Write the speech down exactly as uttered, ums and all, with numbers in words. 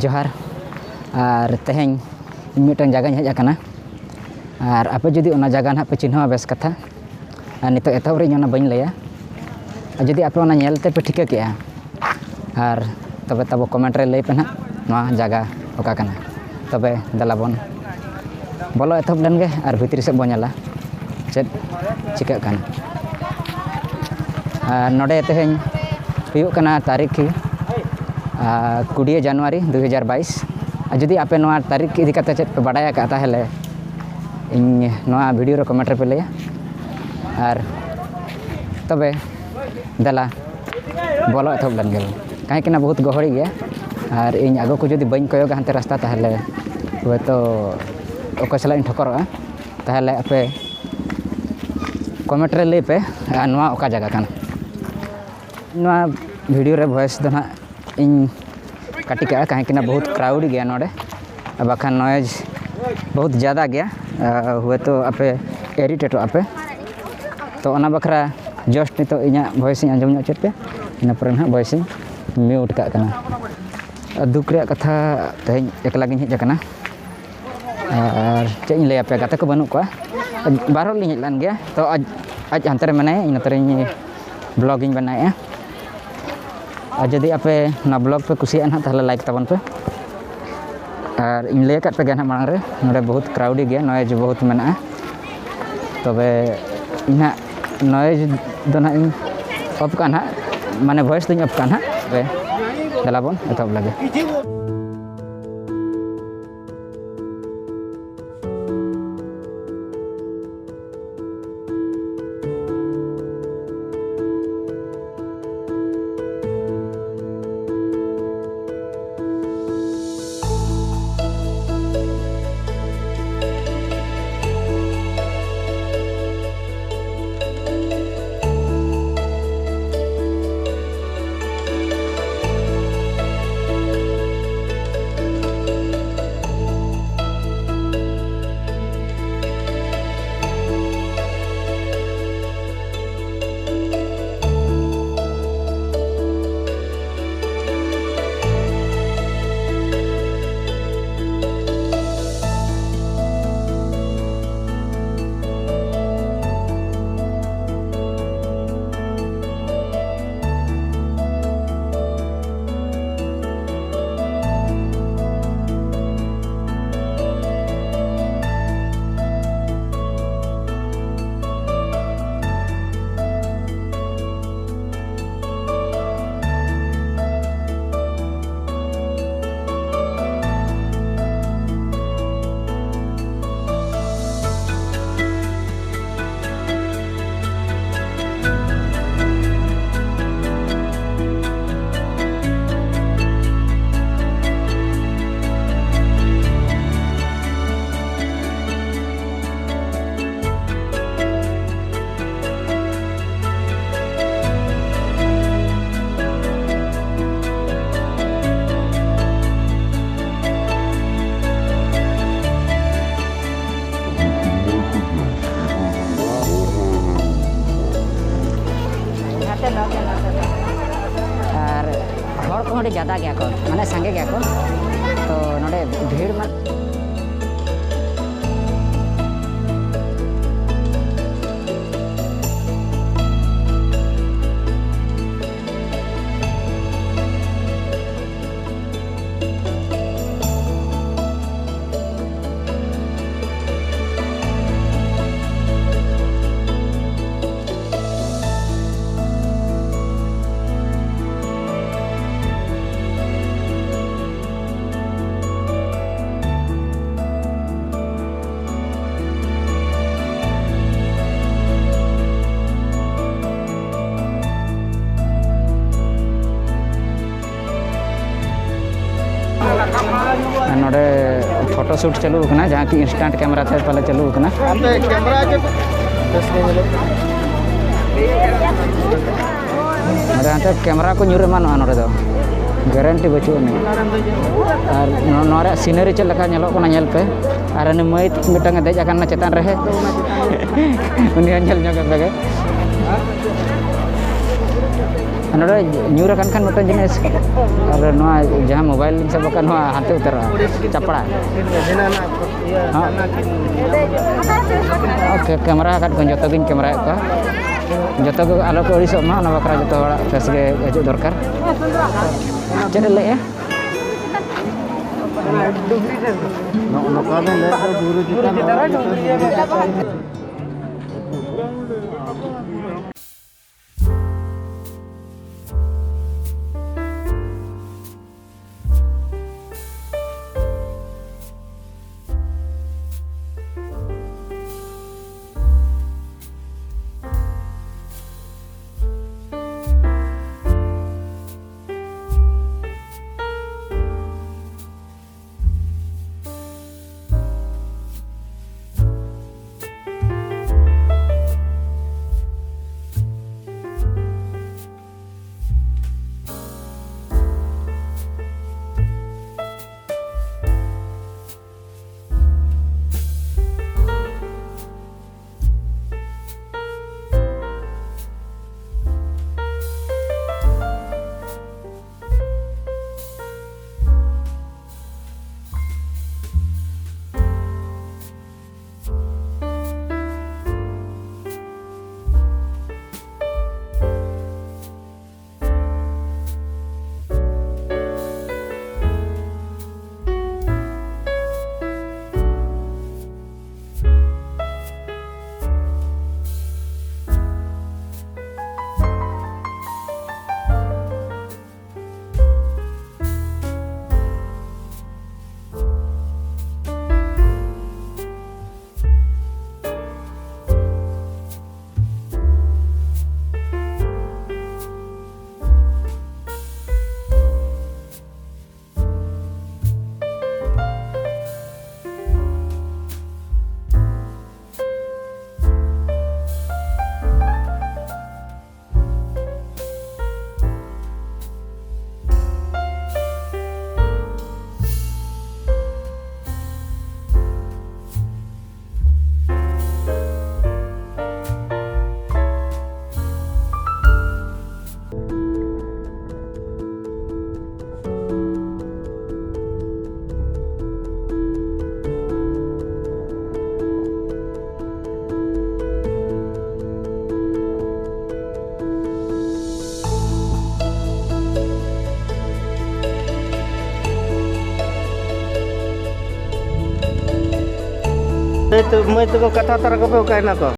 ᱡᱚᱦᱟᱨ᱾ ᱟᱨ ᱛᱮᱦᱮᱧ ᱤᱧ ᱢᱤᱫᱴᱟᱝ ᱡᱟᱭᱜᱟᱧ ᱦᱮᱡ ᱟᱠᱟᱱᱟ, ᱟᱨ ᱟᱯᱮ ᱡᱩᱫᱤ ᱚᱱᱟ ᱡᱟᱭᱜᱟ ᱱᱟᱦᱟᱜ ᱯᱮ ᱪᱤᱱᱦᱟᱹᱣᱟ, ᱵᱮᱥ ᱠᱟᱛᱷᱟ᱾ ᱟᱨ ᱱᱤᱛᱚᱜ ᱮᱛᱚᱦᱚᱵ ᱨᱮ ᱤᱧ ᱚᱱᱟ ᱵᱟᱹᱧ ᱞᱟᱹᱭᱟ, ᱟᱨ ᱡᱩᱫᱤ ᱟᱯᱮ ᱚᱱᱟ ᱧᱮᱞ ᱛᱮᱯᱮ ᱴᱷᱤᱠᱟᱹ ᱠᱮᱜᱼᱟ, ᱟᱨ ᱛᱚᱵᱮ ᱛᱟᱵᱚ ᱠᱚᱢᱮᱱᱴ ᱨᱮ ᱞᱟᱹᱭ ᱯᱮ ᱱᱟᱦᱟᱜ ᱱᱚᱣᱟ ᱡᱟᱭᱜᱟ ᱚᱠᱟ ᱠᱟᱱᱟ᱾ ᱛᱚᱵᱮ ᱫᱮᱞᱟ ᱵᱚᱱ ᱵᱚᱞᱚ ᱮᱛᱚᱦᱚᱵ ᱞᱮᱱ ᱜᱮ ᱟᱨ ᱵᱷᱤᱛᱨᱤ ᱥᱮᱫ ᱵᱚᱱ ᱧᱮᱞᱟ ᱪᱮᱫ ᱪᱤᱠᱟᱹᱜ ᱠᱟᱱᱟ᱾ ᱟᱨ ᱱᱚᱰᱮ ᱛᱮᱦᱮᱧ ᱦᱩᱭᱩᱜ ᱠᱟᱱᱟ ᱛᱟᱹᱨᱤᱠᱷ ᱠᱤ, ᱟᱨ ᱠᱩᱲᱤᱭᱟᱹ ᱡᱟᱱᱩᱣᱟᱨᱤ ᱫᱩ ᱦᱟᱡᱟᱨ ᱵᱟᱭᱤᱥ᱾ ᱟᱨ ᱡᱩᱫᱤ ᱟᱯᱮ ᱱᱚᱣᱟ ᱛᱟᱹᱨᱤᱠᱷ ᱤᱫᱤ ᱠᱟᱛᱮ ᱪᱮᱫ ᱯᱮ ᱵᱟᱰᱟᱭ ᱟᱠᱟᱫᱼᱟ, ᱛᱟᱦᱚᱞᱮ ᱤᱧ ᱱᱚᱣᱟ ᱵᱷᱤᱰᱤᱭᱳ ᱨᱮ ᱠᱚᱢᱮᱱᱴ ᱨᱮᱯᱮ ᱞᱟᱹᱭᱟ᱾ ᱟᱨ ᱛᱚᱵᱮ ᱫᱮᱞᱟ ᱵᱚᱞᱚ ᱮᱛᱚᱦᱚᱵ ᱞᱮᱱ ᱜᱮ, ᱠᱟᱦᱮᱸ ᱠᱤᱱᱟ ᱵᱚᱦᱩᱛ ᱜᱚᱦᱚᱲᱤ ᱜᱮᱭᱟ᱾ ᱟᱨ ᱤᱧ ᱟᱜᱚ ᱠᱚ ᱡᱩᱫᱤ ᱵᱟᱹᱧ ᱠᱚᱭᱚᱜᱟ ᱦᱟᱱᱛᱮ ᱨᱟᱥᱛᱟ, ᱛᱟᱦᱚᱞᱮ ᱦᱚᱭᱛᱳ ᱚᱠᱚᱭ ᱥᱟᱞᱟᱜ ᱤᱧ ᱴᱷᱚᱠᱚᱨᱚᱜᱼᱟ᱾ ᱛᱟᱦᱚᱞᱮ ᱟᱯᱮ ᱠᱚᱢᱮᱱᱴ ᱨᱮ ᱞᱟᱹᱭ ᱯᱮ, ᱟᱨ ᱱᱚᱣᱟ ᱚᱠᱟ ᱡᱟᱭᱜᱟ ᱠᱟᱱᱟ᱾ ᱱᱚᱣᱟ ᱵᱷᱤᱰᱤᱭᱳ ᱨᱮ ᱵᱷᱚᱭᱮᱥ ᱫᱚ ᱱᱟᱦᱟᱜ ᱤᱧ ᱠᱟᱹᱴᱤ ᱠᱟᱜᱼᱟ, ᱠᱟᱦᱮᱸ ᱠᱤᱱᱟ ᱵᱚᱦᱩᱛ ᱠᱨᱟᱣᱩᱰ ᱜᱮᱭᱟ ᱱᱚᱰᱮ, ᱟᱨ ᱵᱟᱠᱷᱟᱱ ᱱᱚᱭᱮᱡᱽ ᱵᱚᱦᱩᱛ ᱡᱟᱫᱟ ᱜᱮᱭᱟ᱾ ᱟᱨ ᱦᱚᱭᱛᱳ ᱟᱯᱮ ᱤᱨᱤᱴᱮᱴᱚᱜ ᱟᱯᱮ, ᱛᱚ ᱚᱱᱟ ᱵᱟᱠᱷᱨᱟ ᱡᱟᱥᱴ ᱱᱤᱛᱚᱜ ᱤᱧᱟᱹᱜ ᱵᱷᱚᱭᱮᱥ ᱤᱧ ᱟᱸᱡᱚᱢ ᱧᱚᱜ ᱦᱚᱪᱚᱭᱮᱫ ᱯᱮ, ᱤᱱᱟᱹ ᱯᱚᱨᱮ ᱱᱟᱦᱟᱜ ᱵᱷᱚᱭᱮᱥ ᱤᱧ ᱢᱤᱭᱩᱴ ᱠᱟᱜ ᱠᱟᱱᱟ᱾ ᱟᱨ ᱫᱩᱠ ᱨᱮᱭᱟᱜ ᱠᱟᱛᱷᱟ, ᱛᱮᱦᱮᱧ ᱮᱠᱞᱟ ᱜᱤᱧ ᱦᱮᱡ ᱟᱠᱟᱱᱟ᱾ ᱟᱨ ᱪᱮᱫ ᱤᱧ ᱞᱟᱹᱭ ᱟᱯᱮᱭᱟ, ᱜᱟᱛᱮ ᱠᱚ ᱵᱟᱹᱱᱩᱜ ᱠᱚᱣᱟ᱾ ᱵᱟᱨ ᱦᱚᱲ ᱞᱤᱧ ᱦᱮᱡ ᱞᱮᱱ ᱜᱮᱭᱟ, ᱛᱚ ᱟᱡ, ᱟᱡ ᱦᱟᱱᱛᱮ ᱨᱮ ᱢᱮᱱᱟᱭᱟ, ᱤᱧ ᱱᱚᱛᱮ ᱨᱤᱧ ᱵᱞᱚᱜ ᱤᱧ ᱵᱮᱱᱟᱣᱮᱫᱼᱟ᱾ ᱟᱨ ᱡᱩᱫᱤ ᱟᱯᱮ ᱱᱚᱣᱟ ᱵᱞᱚᱜ ᱯᱮ ᱠᱩᱥᱤᱭᱟᱜᱼᱟ ᱱᱟᱦᱟᱜ, ᱛᱟᱦᱚᱞᱮ ᱞᱟᱭᱤᱠ ᱛᱟᱵᱚᱱ ᱯᱮ᱾ ᱟᱨ ᱤᱧ ᱞᱟᱹᱭ ᱟᱠᱟᱫ ᱯᱮ ᱜᱮᱭᱟ ᱱᱟᱦᱟᱜ ᱢᱟᱲᱟᱝ ᱨᱮ, ᱱᱚᱰᱮ ᱵᱚᱦᱩᱛ ᱠᱨᱟᱣᱰᱤ ᱜᱮᱭᱟ, ᱱᱚᱭᱮᱡᱽ ᱵᱚᱦᱩᱛ ᱢᱮᱱᱟᱜᱼᱟ᱾ ᱛᱚᱵᱮ ᱤᱧ ᱦᱟᱸᱜ ᱱᱚᱭᱮᱡᱽ ᱫᱚ ᱱᱟᱦᱟᱜ ᱤᱧ ᱚᱯᱷ ᱠᱟᱜᱼᱟ ᱱᱟᱦᱟᱜ, ᱢᱟᱱᱮ ᱵᱷᱚᱭᱮᱥ ᱫᱚᱧ ᱚᱯᱷ ᱠᱟᱜᱼᱟ ᱱᱟᱦᱟᱜ᱾ ᱛᱚᱵᱮ ᱫᱮᱞᱟ ᱵᱚᱱ ᱮᱛᱚᱦᱚᱵ ᱞᱮᱜᱮ᱾ ᱞᱟᱫᱟ ᱜᱮᱭᱟ ᱠᱚ, ᱢᱟᱱᱮ ᱥᱟᱸᱜᱮ ᱜᱮᱭᱟ ᱠᱚ᱾ ᱛᱚ ᱱᱚᱰᱮ ᱵᱷᱤᱲ ᱢᱟ ᱟᱨ ᱱᱚᱰᱮ ᱯᱷᱳᱴᱳ ᱥᱩᱴ ᱪᱟᱹᱞᱩ ᱟᱠᱟᱱᱟ, ᱡᱟᱦᱟᱸ ᱠᱤ ᱤᱱᱥᱴᱟᱱᱴ ᱠᱮᱢᱮᱨᱟ ᱛᱮ ᱯᱟᱞᱮ ᱪᱟᱹᱞᱩ ᱟᱠᱟᱱᱟ᱾ ᱟᱢ ᱫᱚ ᱠᱮᱢᱮᱨᱟ ᱜᱮ ᱵᱮᱥ ᱜᱮ ᱧᱮᱞᱚᱜ ᱠᱟᱱᱟ᱾ ᱱᱚᱰᱮ ᱦᱟᱱᱛᱮ ᱠᱮᱢᱮᱨᱟ ᱠᱚ ᱧᱩᱨ ᱮᱢᱟᱱᱚᱜᱼᱟ ᱱᱚᱰᱮ ᱫᱚ, ᱜᱮᱨᱮᱱᱴᱤ ᱵᱟᱹᱪᱩᱜ ᱟᱹᱱᱤᱡ᱾ ᱟᱨ ᱱᱚ-, ᱱᱚᱣᱟ ᱨᱮᱭᱟᱜ ᱥᱤᱱᱟᱨᱤ ᱪᱮᱫ ᱞᱮᱠᱟ ᱧᱮᱞᱚᱜ ᱠᱟᱱᱟ ᱧᱮᱞ ᱯᱮ᱾ ᱟᱨ ᱩᱱᱤ ᱢᱟᱹᱭ ᱢᱤᱫᱴᱟᱝ ᱮ ᱫᱮᱡ ᱟᱠᱟᱱᱟ ᱪᱮᱛᱟᱱ ᱨᱮ, ᱩᱱᱤ ᱦᱚᱸ ᱧᱮᱞ ᱧᱚᱜ ᱠᱟᱛᱮ ᱜᱮ᱾ ᱱᱚᱰᱮ ᱧᱩᱨ ᱟᱠᱟᱱ ᱠᱷᱟᱱ ᱢᱤᱫᱴᱟᱝ ᱡᱤᱱᱤᱥ, ᱟᱨ ᱱᱚᱣᱟ ᱡᱟᱦᱟᱸ ᱢᱳᱵᱟᱭᱤᱞ ᱥᱟᱵ ᱟᱠᱟᱫ, ᱱᱚᱣᱟ ᱦᱟᱱᱛᱮ ᱩᱛᱟᱹᱨᱚᱜᱼᱟ, ᱪᱟᱯᱲᱟ᱾ ᱦᱮᱸ᱾ ᱳᱠᱮ, ᱠᱮᱢᱮᱨᱟ ᱟᱠᱟᱫ ᱠᱚᱣᱟᱧ, ᱡᱚᱛᱚ ᱜᱤᱧ ᱠᱮᱢᱮᱨᱟᱭᱮᱫ ᱠᱚᱣᱟ᱾ ᱡᱚᱛᱚ ᱜᱮ ᱟᱞᱚ ᱠᱚ ᱟᱹᱲᱤᱥᱚᱜ ᱢᱟ, ᱚᱱᱟ ᱵᱟᱠᱷᱨᱟ ᱡᱚᱛᱚ ᱦᱚᱲᱟᱜ ᱯᱷᱮᱥ ᱜᱮ ᱦᱤᱡᱩᱜ ᱫᱚᱨᱠᱟᱨ᱾ ᱪᱮᱫ ᱮ ᱞᱟᱹᱭᱮᱜᱼᱟ? ᱱᱚᱜᱼᱚ ᱱᱚᱝᱠᱟ ᱵᱮᱱ ᱞᱟᱹᱭ ᱠᱷᱟᱱ ᱵᱩᱨᱩ ᱪᱮᱛᱟᱱ ᱨᱮ᱾ ᱢᱟᱹᱭ ᱛᱟᱠᱚ ᱠᱟᱛᱷᱟ ᱛᱟᱨᱟ ᱠᱚᱯᱮ ᱚᱠᱟᱭᱮᱱᱟ ᱠᱚ?